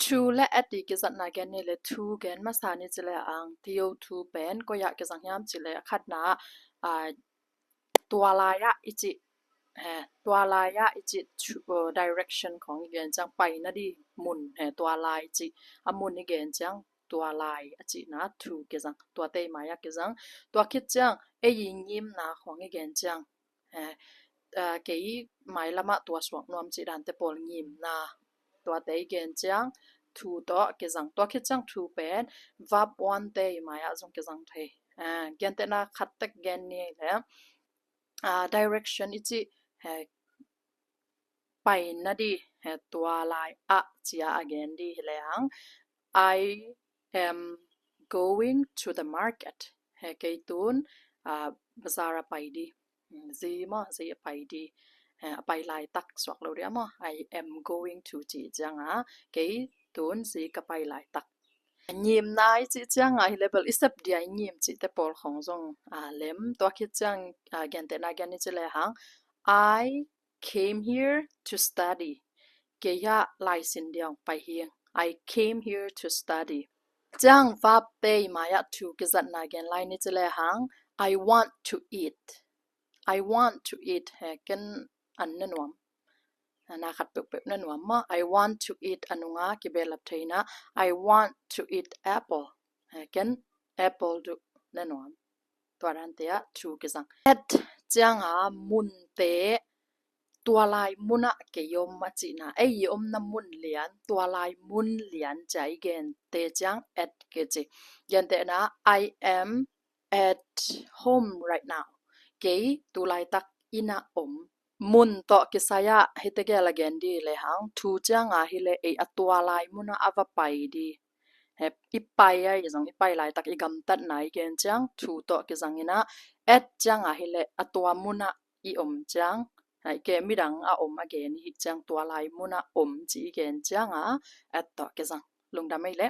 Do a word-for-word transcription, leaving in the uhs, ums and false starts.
To le at i kizatna gen ni le, to gen masa ni ci le hang, to, to pen koi ah kizang hiam ci le, a khatna ah, tua lai ah i cih, eh, tua lai ah i cih, to, uh, direction khawng i gen ciang, paina di mun, eh, tua lai cih a mun i gen ciang, tua lai a cihna to kizang, tuate i mai ah kizang. Tua khit ciang ei i ngimna khawng i gen ciang, eh, eh, kei mailam ah tua suak nuam cih dante pawl ngimna, tuate i gen ciang to tawh kizang. Tua khit ciang to pen verb one te i mai ah zong kizang thei. Eh, gentehna khat tek gen ni le, ah, direction i cih, eh, paina di, eh, tua lai ah ci a a gen di hi le hang, I am going to the market. Eh, kei tun, ah, bazar ah pai di. Hmm, zi maw, zi ah pai di. Eh, a pai laitak suak lo dia maw, I am going to ci ciang a, kei tun zi ka pai laitak. Ngimna i cih ciang a hi le bel i sep dia i ngim cihte pawl khawng zong, ah, lem. Tua khit ciang, ah, gentehna gen ni ci le hang, I came here to study. Kei ah laisin dia hong pai hi ing. I came here to study. Ciang verb te i mai ah to kizatna gen lai ni ci le hang, I want to eat. I want to eat. He, ken an ne nuam, na khat peuhpeuh ne nuam maw. I want to eat a nunga kibehlap theihna, I want to eat apple. He, ken apple duh ne nuam. Tua dante ah to kizang. At ciang a munte, tua lai mun ah kei om a cihna, ei i omna mun lian, tua lai mun lian ci a i gente ciang at kici. Gentehna, I am at home right now. Kei tu laitak inn ah om. Mun tawh kisai ah hite gel a gen di le hang, to ciang a hi le ei a tua lai mun ah a va pai di. He, i pai a i zong, i pai laitak i gamtatna i gen ciang to tawh kizang in a, at ciang a hi le a tua mun ah i om ciang, a i ke midang a om a gen i hih ciang tua lai mun ah om ci i gen ciang a at tawh kizang. Lungdam ei le.